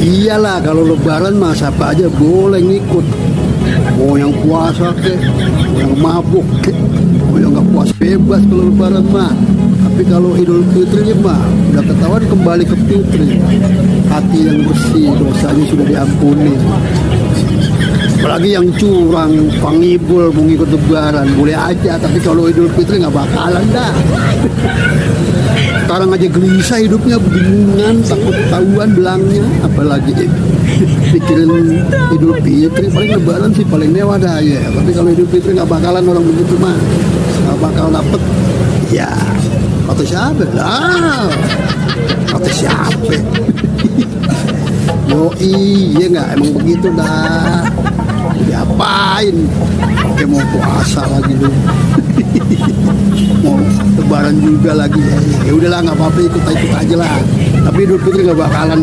Iyalah, kalau lebaran mah siapa aja boleh ngikut. Mau yang puasa kek, mau yang mabuk kek, mau yang nggak puas bebas kalau lebaran mah. Tapi kalau Idul Fitri mah udah ketahuan kembali ke fitri. Hati yang bersih, dosanya sudah diampuni. Apalagi yang curang, pangibul, mau ngikut lebaran boleh aja. Tapi kalau Idul Fitri nggak bakalan dah. Sekarang aja gelisah hidupnya, bingungan, takut ketahuan belangnya, apalagi pikirin Idul Fitri. Paling lebaran sih paling mewah dah ya, tapi kalau Idul Fitri nggak bakalan orang begitu mah, nggak bakal dapet. Ya kata siapa lah, kata siapa. Yo iya nggak, emang begitu dah. Diapain pakai mau puasa lagi lu. Mau lebaran juga lagi ya udahlah nggak apa-apa, ikut aja lah, tapi Idul Fitri nggak bakalan